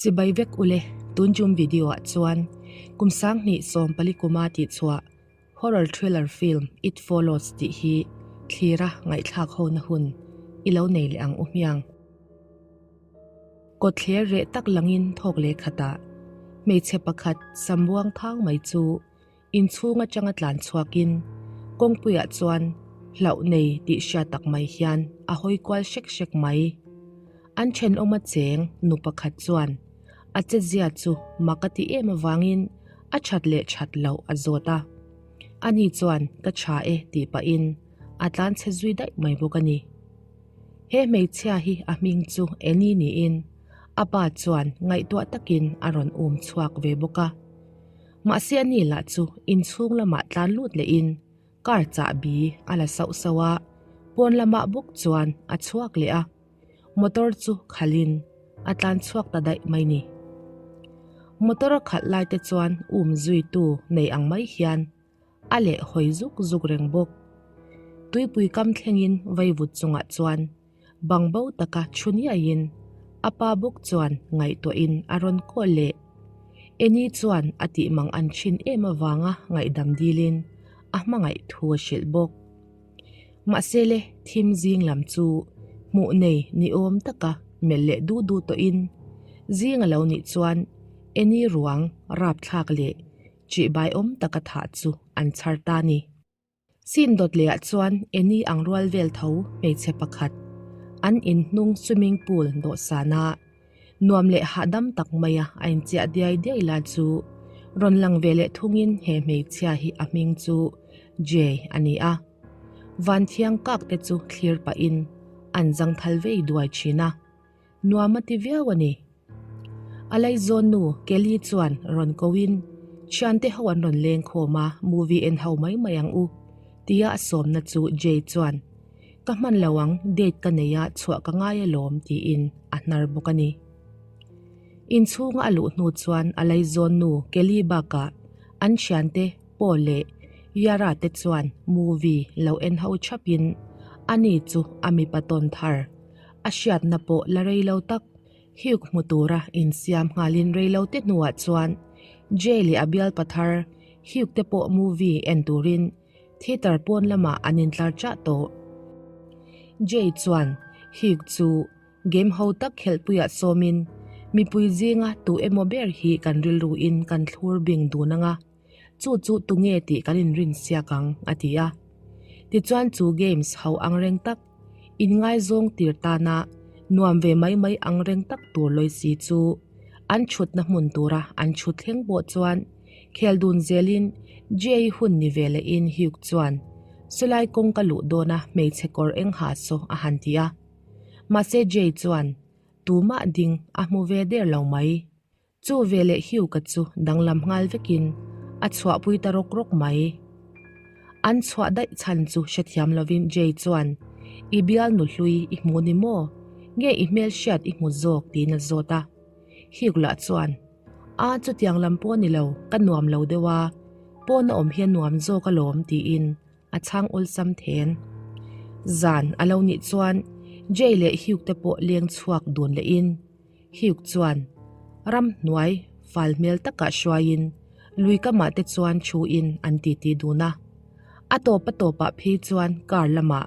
Chibai vek ule, tun tum video ah chuan kum 2014 kuma tihchhuah horror thriller film It Follows tih hi thlira ngaihthlak hona hun i lo nei leh ang u hmiang. Kawtthler reh tak langin thawk leh khatah hmeichhe pakhat sambuang thang mai chu Inchhung atanga tlan chhuakin kawngpuiah chuan hlauh nei tih hriat tak mai hian a hawi kual hrek hrek mai. An thenawma cheng nu pakhat chuan a chetzia chu mak a ti em avangin a that leh that loh a zawt a. Ani chuan ka tha e tih pahin a tlan chhe zui daih mai bawk a ni. He hmeichhia hi a hming chu Annie niin a pa chuan ngaihtuah takin a rawn um chhuak ve bawk a. Mahse a ni lah chu inchhung lamah tlan lut lehin car chahbi a la sauh sauh a, pawn lamah bawk chuan a chhuak leh a, motor chu khalhin a tlan chhuak ta daih mai ni. Motor a khalh lai te chuan um zuitu nei ang mai hian a leh hawi zuk zuk reng bawk. Tuipui kam thlengin vaivut chungah chuan bangbo taka thu niaiin a pa bawk chuan ngaihtuahin a rawn kawl leh. Eni chuan a tih mang an thin em avanga ngaihdam dilin a hmangaih thu a hrilh bawk. Mahse le thim zing lam chu hmuh nei ni awm taka melh leh du du tawhin zing a lo nih chuan Eni ruang rapthlak leh Ṭihbaiawm taka thah chu an chhar ta ni. Sin dawt lehah chuan Eni ang rual vel tho hmeichhe pakhat an inhnung swimming pool dawhsana nuam leh hahdam tak maia a inchiah diai diai la chu rawn lang ve leh thungin he hmeichhia hi a hming chu Jay a ni a. Vanthiang kak te chu thlir pahin an zangthal vei duai thin a. Nuam a ti viau a ni. A laizawn nu Kelly chuan rawn ko in, Thiante ho an rawn leng khawm a, movie en ho mai mai ang u, tia a sawmna chu Jay chuan, Ka hman lo ang, date ka nei a, chhuah ka ngai alawm, tiin a hnar bawk a ni. Inchhunga a luh hnu chuan a laizawn nu Kelly bakah an thiante Paul leh Yara te chuan movie lo en ho thapin ani chu a mipa tawn thar A hriatna pawh la rei lo tak. Hugh hmu tura insiam nghalin rei lo te hnuah chuan Jay leh a bialpa thar Hugh te pawh movie en turin theatre pawn lamah an intlar chah tawh. Jay chuan Hugh chu game ho tak khelhpuiah sawmin mipui zinga tu emaw ber hi kan rilruin kan thlur bing dun anga chu chu tunge tih kan inrin siak ang a ti a. Tichuan chu games ho ang reng tak Inngaizawng tir tana nuam ve mai mai ang reng tak tur lawi si chu an chhutna hmun tura an chhut thleng pawh chuan khel dun zelin Jay hun ni ve lehin Hugh chuan sawlai kawng ka luh dawna hmeichhe kawr eng ha saw a han ti a. Mahse Jay chuan tumah ding a hmu ve der lo mai. Chu veleh Hugh-a chu danglam nghal vekin a chhuahpui ta rawk rawk mai. An chhuah daih chhan chu hrethiam lovin Jay chuan, I bial nu hlui i hmu ni maw? Nge i hmelhriat i hmu zawk? tiin a zawt a. Hugh lah chuan, A, chutiang lam pawh ni lo, ka nuam lo deuh a, pawn a awm hi a nuam zawk alawm tiin a chhang awlsam then. Zan a lo nih chuan Jay leh Hugh te pawh leng chhuak dun lehin Hugh chuan ramhnuai fal hmel takah hruaiin lui kamah te chuan thuin an titi dun a. A tawp a tawpah phei chuan car lamah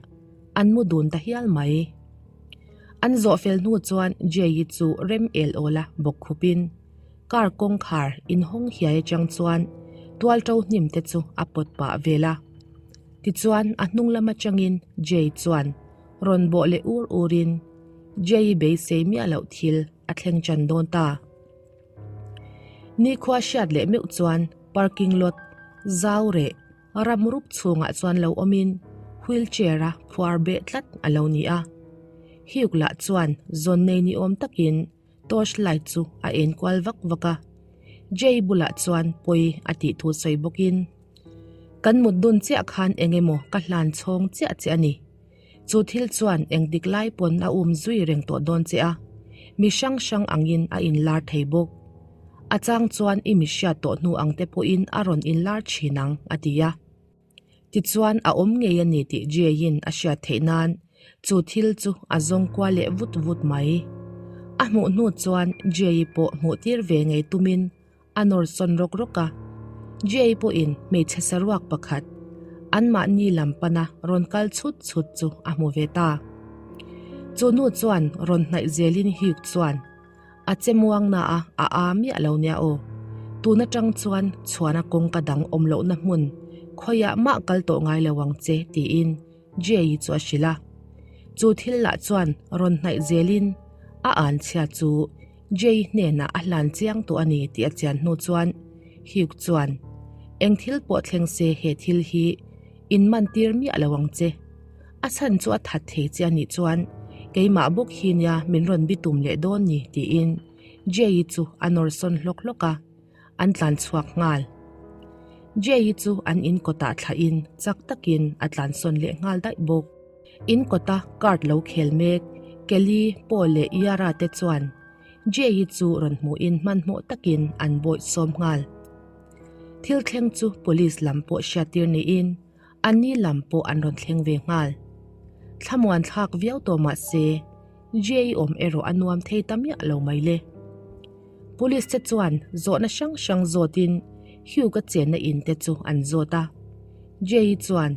an mu dun ta hial mai. An zawh fel hnu chuan Jay-i chu rem el awla bawk khupin car kawngkhar inhawng hiai atang chuan tual to hnim te chu a pawt pah vel a. Tichuan a hnung lam atangin Jay chuan rawn bawh leh ur urin Jay-i beisei miah loh thil a thleng chan dawn ta. Nikhua hriat leh meuh chuan parking lot zau reh ram rup chhungah chuan lo awmin wheelchair a phuar beh tlat a lo ni a. Hugh lah chuan zawn nei ni awm takin Torch light chu a en kual vak vak a, Jay bulah chuan pawi a tih thu sawi bawkin, Kan mut dun chiah khan eng emaw ka hlan chhawng chiah che a ni. Chu thil chuan eng dik lai pawn a um zui reng tawh dawn che a, mi hrang hrang angin a inlar thei bawk. A chang chuan i mi hriat tawh hnu ang te pawhin a rawn inlar thin ang, a ti a. Tichuan a awm ngei a ni tih Jay-in a hriat theih nan chu thil chu a zawng kual leh vut vut mai. A hmuh hnu chuan Jay-i pawh hmuh tir ve ngei tumin a nawr sawn rawk rawk a. Jay pawhin hmeichhe saruak pakhat anmahni lam pana rawn kal chhut chhut chu a hmu ve ta. Chu nu chuan rawn hnaih zelin Hugh chuan a che muang na a, a a miah lo nia aw. Tun atang chuan chhuana kawngka dang awm lohna hmun khawiah mah kal tawh ngai lo ang che tiin Jay chu a hrilh a. Chu thil lah chuan rawn hnaih zelin a an chhia chu Jay hnenah a hlan chiang tawh a ni tih a chian hnu chuan Hugh chuan, Eng thil pawh thleng se he thil hi in man tir miah lo ang che. A chhan chu a that thei che a nih chuan keimah bawk hi nia min rawn bitum leh dawn ni tiin Jay chu a nawr sawn hlawk hlawk a. An tlan chhuak nghal. Jay chu an in kawtah thlahin chak takin a tlan sawn leh nghal daih bawk. In kawta card lo khel mek Kelly, Paul leh Yara te chuan Jay chu rawn hmuhin hmanhmawh takin an bawih sawm nghal. Thil thleng chu police lam pawh hriattir niin anni lam pawh an rawn thleng ve nghal. Thlamuan thlak viau tawh mah se Jay awm erawh a nuam thei ta miah lo mai le. Police te chuan zawhna hrang hrang zawtin Hugh-a chenna in te chu an zawt a. Jay chuan,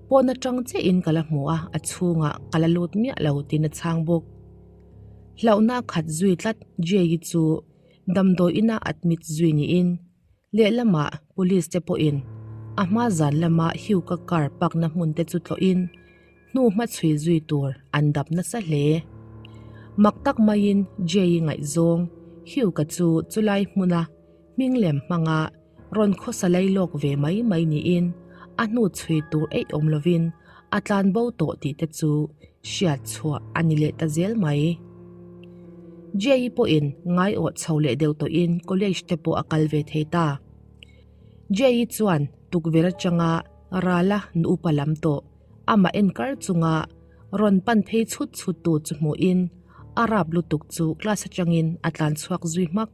Pawn atang chiahin ka la hmu a, a chhungah ka la lut miah lo tiin a chhang bawk. Hlauhna a khat zui tlat Jay chu damdawi ina admit zui niin lehlamah police te pawhin a hma zan lama Hugh-a car park-na hmun te chu tlawhin hnu hmachhui zui tur an dap nasa hle. Mak tak maiin Jay-i ngaihzawng Hugh-a chu chulai hmuna hming lem hmanga rawn khawsa lei lawk ve mai mai niin a hnu chhui tur eih awm lovin a tlan bo tawh tih te chu hriat chhuah a ni leh ta zel mai. Jay-i pawhin ngaiawh chho leh deuh tawhin college te pawh a kal ve thei ta. Jay-i chuan tukverh atanga rala nu upa lam tawh amah enkar chunga rawn pan phei chhut chhut tu chu hmuhin a rap lutuk chu class atangin a tlan chhuak zui hmak.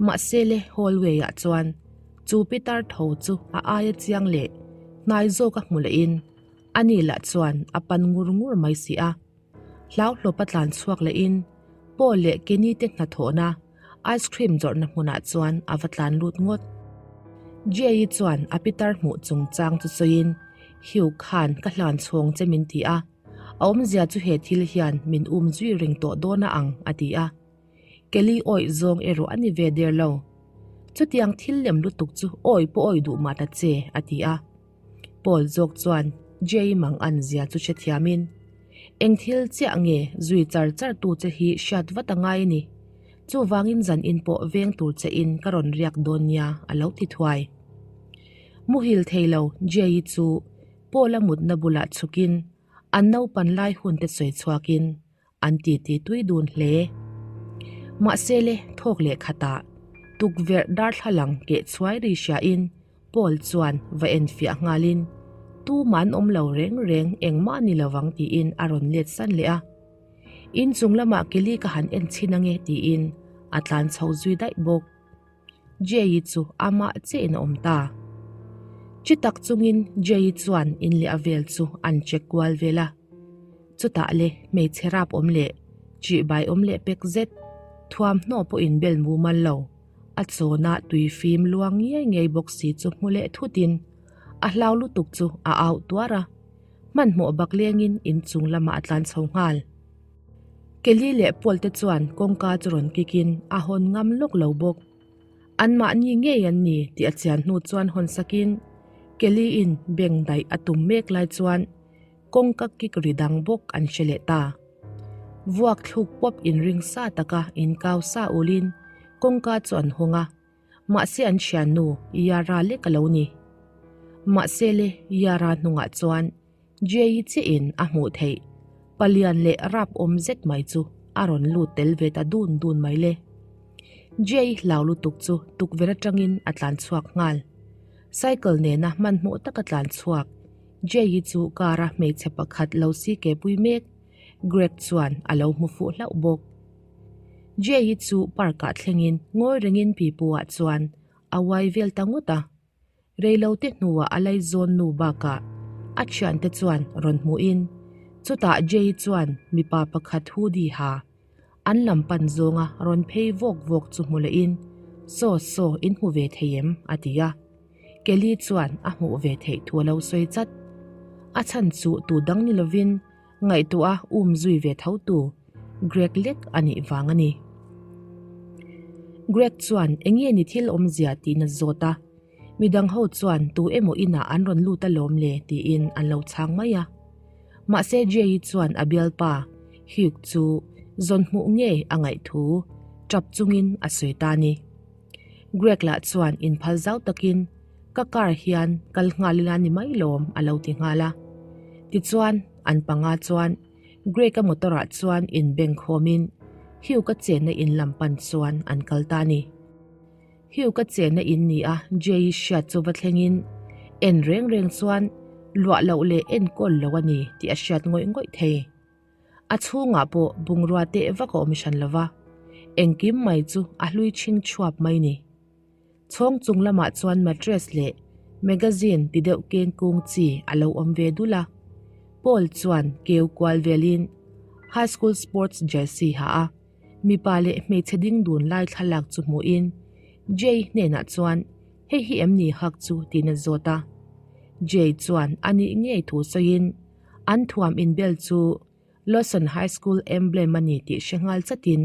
Mahse le hallway ah chuan chu pitar tho chu a aia chiang leh hnai zawk a hmu lehin ani lah chuan a pan ngur ngur mai si a. Hlauhlawp a tlan chhuak lehin Paul leh Kenny te hnathawhna ice cream zawrhna hmunah chuan a va tlan lut ngawt. Jay-i chuan a pitar hmuh chungchang chu sawiin, Hugh khan ka hlan chhawng che min ti a, a awmzia chu he thil hian min um zui reng tawh dawn a ang, a ti a. Kelly awih zawng erawh a ni ve der lo. Chutiang thil lem lutuk chu awi pawh awi duh mah ta che, a ti a. Paul zawk chuan Jay mang an zia chu hrethiamin, Eng thil chiah nge zui char char tu che hi hriat vat a ngai a ni. Chuvangin zan in pawh veng tur che in ka rawn riak dawn nia, a lo ti thuai. Muhil thei lo Jay-i chu Paul-a mutna bulah chhukin an naupan lai hun te sawi chhuakin An titi tui dun hle. Mahse le, thawk leh khatah tukverh darthlalang keh chhuai ri hriain Paul chuan va enfiah nghalin, Tumah an awm lo reng reng engmah a ni lovang tiin a rawn let san leh a. In chung lamah Kelly ka han en chhin ange tiin a tlan chho zui daih bawk. Jay-i chu amah chiahin a awm ta. Chi tak chungin Jay-i chuan in leh a vel chu an check kual vel a. Chutah le hmeichhe rap awm leh chihbai awm leh pek zet, thuamhnaw pawhin bel mumal lo, a chawnah tui fim luang ngei ngei bawk si chu hmu leh thutin a hlau lutuk chu a au tuar a, hmanhmawh bak lengin inchung lamah a tlan chho nghal. Kelly leh Paul te chuan kawngka chu rawn kik in a hawn ngam lawk lo bawk. Anmahni ngei an ni tih a chian hnu chuan hawn sak in Kelly in beng daih a tum mek lai chuan kawngka kik ri dang bawk an hre leh ta. Vuak thluk pawp in ring sa taka in kau sa ul in kawngka chu an hawng a, mahse an thiannu Yara lek a lo ni. Mahse le Yara hnungah chuan Jay-i chiahin a hmuh theih palian leh rap awm zet mai chu a rawn lut tel ve ta dun dun mai le. Jay-i hlau lutuk chu tukverh atangin a tlan chhuak nghal. Cycle nena hmanhmawh taka tlan chhuak Jay-i chu car-a hmeichhe pakhat lo si ke pui mek Greg chuan a lo hmu fuh hlauh bawk. Jay-i chu park-ah thlengin ngawi rengin pipu-ah chuan a uai vel ta ngawt a. Reilote hnuah a laizawn nu bakah a thiante chuan rawn hmuhin chutah Jay chuan mipa pakhat hoodie ha. An lam pan zawnga rawn phei vawk vawk chu hmu lehin, Saw, saw, in hmu ve thei em? a ti a. Kelly chuan a hmuh ve theih thu a lo sawi chat. A chhan chu tu dang ni lovin ngaihtuah a um zui ve tho tu Greg lek a nih vang a ni. Greg chuan eng nge ni thil awmzia tiin a zawt a, midang ho chuan tu emaw inah an rawn lut alawm le tiin an lo chhang mai a. Mahse Jay-i chuan a bialpa Hugh chu zawn hmuh ngei a ngaih thu tap chungin a sawi ta a ni. Greg lah chuan inphal zau takin ka car hian kal nghal ila ni mai lawm a lo ti nghal a. Tichuan an panga chuan Greg-a motor ah chuan inbeng khawmin Hugh-a chenna in lam pan chuan an kal ta a ni. Hugh-a chenna in ni a Jay-i hriat chu va thlengin en reng reng chuan luah loh leh enkawl lo a ni tih a hriat ngawih ngawih thei. A chhungah pawh bungrua teh vak a awm hran lo va, engkim mai chu a hlui chhing chhuap mai ni. Chhawng chung lamah chuan mattress leh magazine ti deuh keng kung chi a lo awm ve dul a. Paul chuan keu kual velin High School Sports Jersey ha a, mipa leh hmeichhe ding dun lai thlalak chu hmuhin Jay hnenah chuan hei hi em ni hak chu tiin a zawt a. Jay chuan a nih ngei thu sawiin An thuam inbel chu Lawson High School emblem a ni tih hre nghal chatin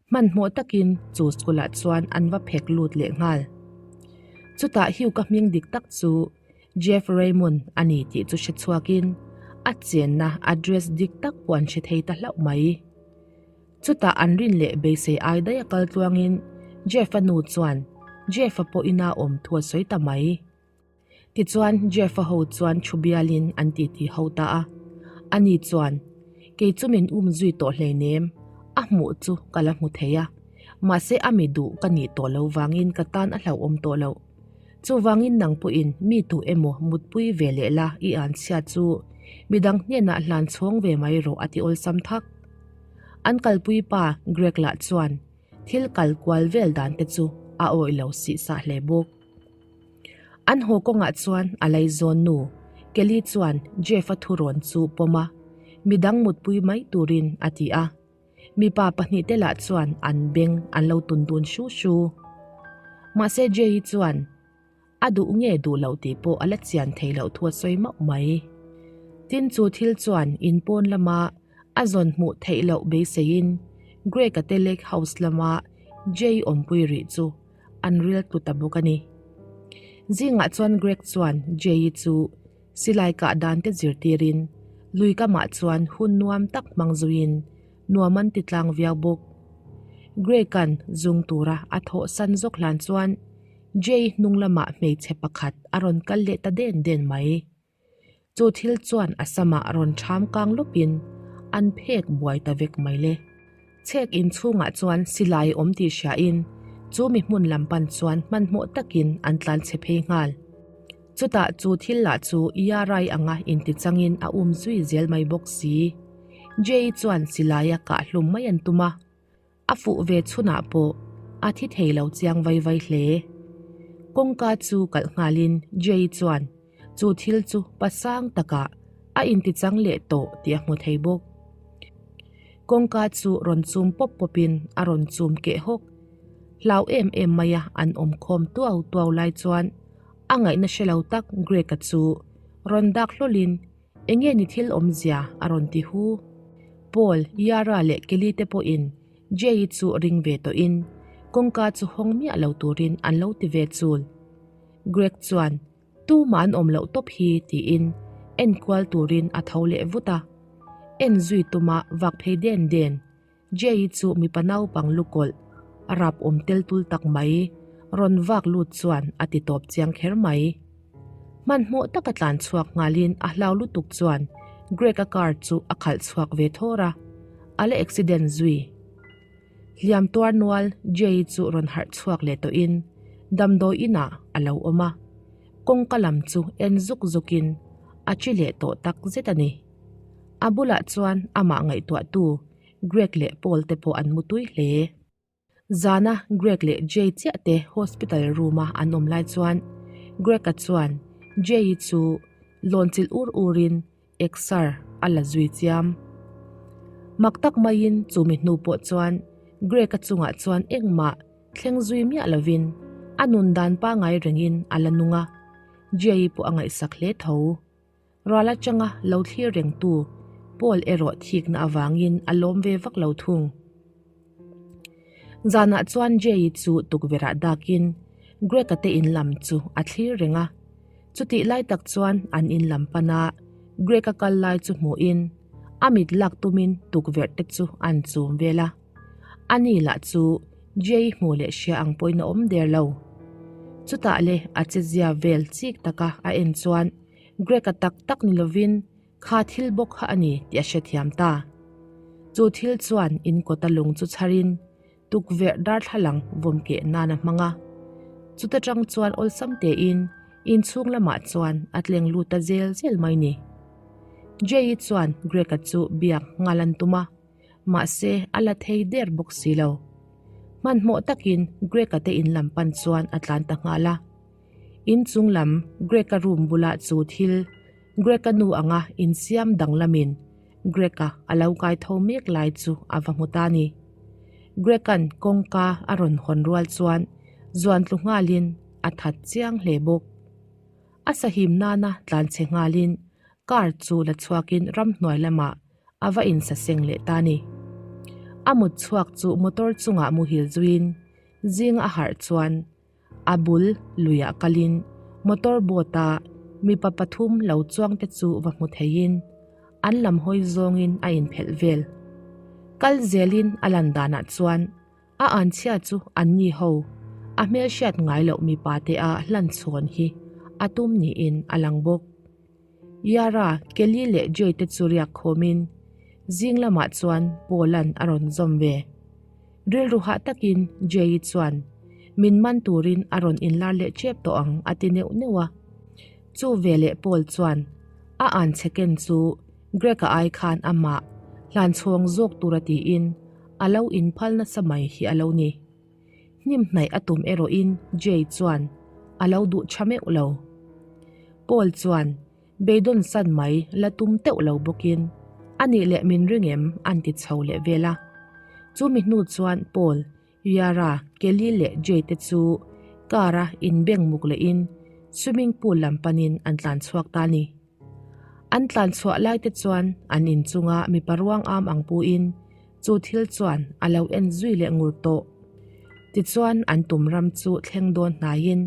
hmanhmawh takin chu school ah chuan an va phek lut leh nghal. Chutah Hugh-a hming dik tak chu Jeff Raymond a ni tih chu hre chhuakin a chenna address dik tak pawh an hre thei ta hlauh mai. Chutah an rin leh beisei ai daih a kal tluangin Jeff-a nu chuan Jeff-a pawh ina awm thu a sawi ta mai. Tichuan, Jeff-a ho chuan thu bialin an titi ho ta a. Ani chuan, Kei chu min um zui tawh hleinem, a hmuh chu ka la hmu thei a. Mahse a mi duh ka nih tawh lo vangin ka tan a hlauhawm tawh loh. Chuvangin nang pawhin mi tu emaw mutpui ve leh la i an chhia chu midang hnenah hlan chhawng ve mai rawh a ti awlsam thak. An kalpui pa Greg lah chuan thil kal kual vel dan te chu a awih lo sih sah hle bawk. An haw kawngah chuan a laizawn nu Kelly chuan Jeff-a thurawn chu pawm a, midang mutpui mai turin a ti a. Mipa pahnihte lah chuan an beng an lo tun dun hru hru. Mahse Jay-i chuan a duh nge duh loh tih pawh a la chian thei loh thu a sawi mauh mai. Tin chu thil chuan in pawn lama a zawn hmuh theih loh beiseiin Greg-a te lake house lama Jay awmpui rih chu an ril tlu ta bawk a ni. Zingah chuan Greg chuan Jay-i chu silai kah dan te zirtirin lui kamah chuan hun nuam tak hmang zuiin nuam an ti tlang viau bawk. Greg-a'n zung tura a thawh san zawk hlan chuan Jay-i hnung lamah hmeichhe pakhat a rawn kal leh ta den den mai. Chu thil chuan a samah rawn ṭham kang lawpin an phek buai ta vek mai le. Chhek inchhungah chuan silai awm tih hriain chu mi hmun lam pan chuan hmanhmawh takin an tlan chhe phei nghal. Chutah chu thil lah chu Yarai anga intichangin a um zui zel mai bawk si. Jay chuan silaia kah hlum mai an tum a. A fuh ve chhunah pawh a thi thei lo chiang vai vai hle. Kawngka chu kalh nghalin Jay chuan chu thil chu pasang takah a intichang leh tawh tih a hmu thei bawk. Kawngka chu rawn chum pawp pawpin a rawn chum keh hawk. Hlau em em maia an awm khawm tuau tuau lai chuan a ngaihna hre lo tak Greg-a chu rawn dak hlawlin Enge ni thil awmzia a rawn ti hu. Paul, Yara leh Kelly te pawhin Jay-i chu ring ve tawhin kawngka chu hawng miah lo turin an lo ti ve chul. Greg chuan tumah an awm loh tawp hi tiin enkual turin a tho leh vut a. En zui tuma vak phei den den Jay-i chu mipa naupang lukawlh a rap awm tel tul tak mai rawn vak lut chuan a ti tawp chiang kher mai. Hmanhmawh taka tlan chhuak nghalin a hlau lutuk chuan Greg-a car chu a khalh chhuak ve thawr a, a la accident zui. Hliam tuar nual Jay-i chu rawn harh chhuak leh tawhin damdawi inah a lo awm a, kawngka lam chu en zuk zukin a chi leh tawh tak zet a ni. A bulah chuan amah ngaihtuahtu Greg leh Paul te pawh an mutui hle. Zana Greg leh Jay chiah te hospital room a an awm lai chuan Greg-a chuan Jay-i chu lawn chilh ur urin exer a la zui chiam. Mak tak maiin chumi hnu pawh chuan Greg-a chungah chuan engmah thleng zui miah lovin a nun dan pangai rengin a la nung a, Jay pawh a ngaihsak hle tho. Rual atanga lo thlir rengtu Paul erawh thikna avangin a lawm ve vak lo thung. Zanah chuan Jay chu tukverhah dakin Greg-a te in lam chu a thlir reng a. Chutih lai tak chuan an in lam pana Greg-a kal lai chu hmuhin a mit lak tumin tukverh te chu an chum vel a. Ani lah chu Jay hmu leh hria ang pawhin a awm der lo. Chutah le a chezia vel chik taka a en chuan Greg-a tak tak ni lovin kha thil bawk kha a ni tih a hrethiam ta. Chu thil chuan in kawta lung chu chharin tukverh darthlalang vawm keh nan a hmang a. Chuta tang chuan awlsam tein inchhung lamah chuan a tleng lut ta zel zel mai ni. Jay-i chuan Greg-a chu biak nghal an tum a. Mahse, a la thei der bawk si lo. Hmanhmawh takin Greg-a te in lam pan chuan a tlan ta nghal a. In chung lam Greg-a room bulah chu thil Greg-a nu anga insiam danglamin Greg-a a lo kai tho mek lai chu a va hmu ta ni. Greg-a'n kawngka a rawn hawn rual chuan zuan tlu nghalin a that chiang hle bawk. A sahim nana tlanchhe nghalin car chu la chhuakin ramhnuai lamah a va insaseng leh ta ni. A mut chhuak chu motor chungah muhil zuiin zing a harh chuan a bul luiah kalin motor boat a mipa pathum lo chuang te chu va hmu theiin an lam hawi zawngin a inphelh vel. Kal zelin a lan danah chuan a anchhia chu anni ho a hmelhriat ngai loh mipa te a hlan chhawn hi a tum niin a lang bawk. Yara, Kelly leh Jay te chu riak khawmin zing lamah chuan Paul-a'n a rawn zawm ve. Rilru hah takin Jay-i chuan min man turin a rawn inlar leh tep tawh ang a ti neuh neuh a. Chu veleh Paul chuan a anchhe ken chu Greg-a ai khan amah hlan chhawng zawk tura tiin a lo inphal nasa mai hi a lo ni. Hnim hnaih a tum erawhin Jay chuan a lo duh tha meuh lo. Paul chuan beidawn san mai la tum teuh lo bawkin a nih leh min ring em an ti chho leh vel a. Chumi hnu chuan Paul, Yara, Kelly leh Jay te chu car a inbeng muk lehin swimming pool lam panin an tlan chhuak ta a ni. An tlan chhuah lai te chuan an inchunga mipa ruang am ang puin chu thil chuan a lo en zui leh ngur tawh. Tichuan an tum ram chu thleng dawn hnaiin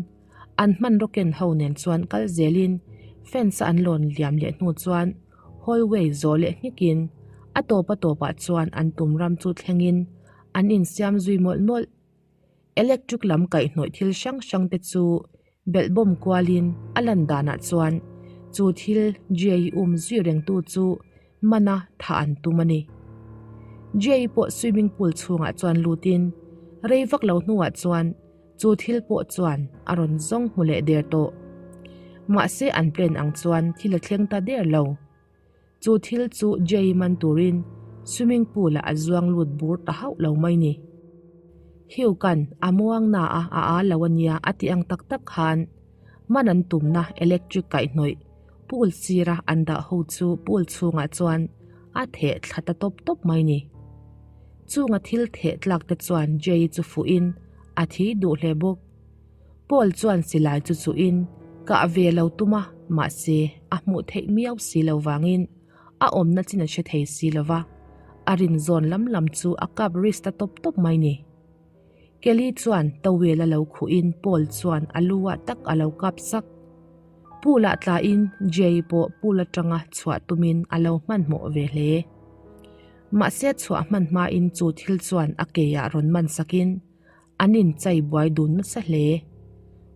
an hmanraw ken ho nen chuan kal zelin fence a an lawn liam leh hnu chuan hallway zawh leh nghekin a tawp a tawpah chuan an tum ram chu thlengin an insiam zui mawlh mawlh. Electric lam kaihhnawih thil hrang hrang te chu belhbawm kualin a lan danah chuan chu thil Jay um zui rengtu chu mana thah an tum a ni. Jay pawh swimming pool chhungah chuan lutin rei vak lo hnuah chuan chu thil pawh chuan a rawn zawng hmu leh der tawh. Mahse an plan ang chuan thil a thleng ta der lo. Chu thil chu Jay man turin swimming pool ah a zuang lut bur ta hauh lo mai ni. Hugh-a'n a muang na a a a lo a nia a tih ang tak tak khan man an tumna electric kaihhnawih pool sira an dah ho chu pool chhungah chuan a theh thla ta tawp tawp mai ni. Chunga thil theh tlak te chuan Jay chu fuhin a thi duh hle bawk. Paul chuan silai chu chuhin kah ve lo tum a, mahse a hmuh theih miau si lo vangin a awmna chin a hre thei si lo va, a rin zawn lam lam chu a kap risk ta tawp tawp mai ni. Kelly chuan towel a lo khuhin Paul chuan a lu ah tak a lo kap sak. Pool ah tlain Jay pawh pool atanga chhuah tumin a lo hmanhmawh ve hle. Mahse chhuah hman hmain chu thil chuan a ke ah rawn man sakin An inchai buai dun nasa hle.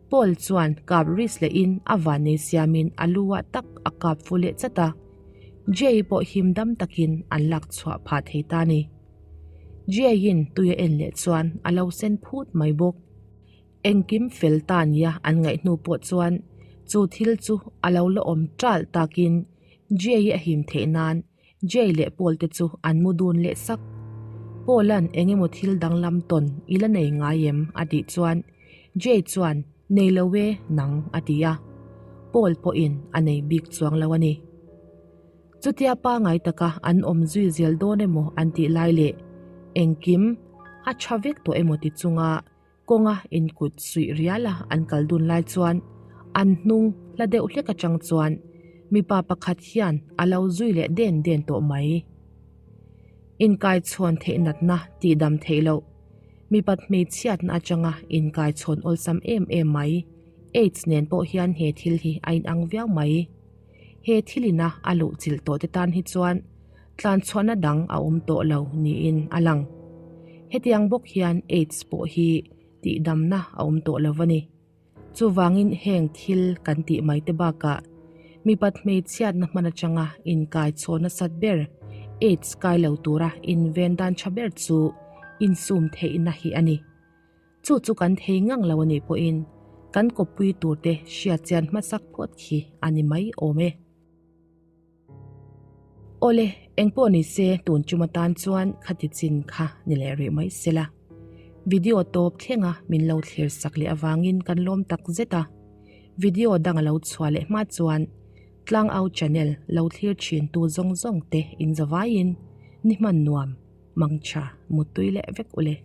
Paul chuan kap ris lehin a vannei siamin a lu ah tak a kap fu leh chat a, Jay pawh him dam takin an lak chhuah phah thei ta ni. Jay-in tui a en leh chuan a lo sen phut mai bawk. Engkim fel ta nia an ngaih hnu pawh chuan chu thil chu a lo la awm ṭalh takin Jay-i a him theih nan Jay leh Paul te chu an mu dun leh sak. Paul-a'n eng emaw thil danglam tawn i la nei ngai em? a tih chuan Jay chuan Nei lo e, nang a ti a. Paul pawhin a nei bik chuang lo a ni. Chutia pangai taka an awm zui zel dawn emaw an tih lai leh engkim a tha vek tawh emaw ti chunga kawnga inkut suih rial a an kal dun lai chuan an hnung hla deuh hlek atang chuan mipa pakhat hian a lo zui leh den den tawh mai. Inkaichhawn theih natna tih dam theih loh mipat hmeichhiatna atanga inkaichhawn awlsam em em mai AIDS nen pawh hian he thil hi a inang viau mai. He thilina a luh chilh tawh te tan hi chuan tlanchhuahna dang a awm tawh lo niin a lang. Hetiang bawk hian AIDS pawh hi tihdamna a awm tawh lo a ni. Chuvangin heng thil kan tih mai te bakah mipat hmeichhiatna hman atanga inkai chhawn nasat ber AIDS kai lo tura inven dan tha ber chu insum theihna hi a ni. Chu chu kan thei ngang lo a nih pawhin kan kawppui turte hriatchian hmasak phawt khi a ni mai awm e. Awle, engpawh ni se tun chum atan chuan khati chin kha ni leh rih mai sela. Video tawp thlenga min lo thlir sak leh avangin kan lawm tak zet a. Video dang a lo chhuah leh hma chuan Tlangau channel lo thlir thin tu zawng zawng te in zavaiin ni hman nuam, mangtha, muttui leh vek ule.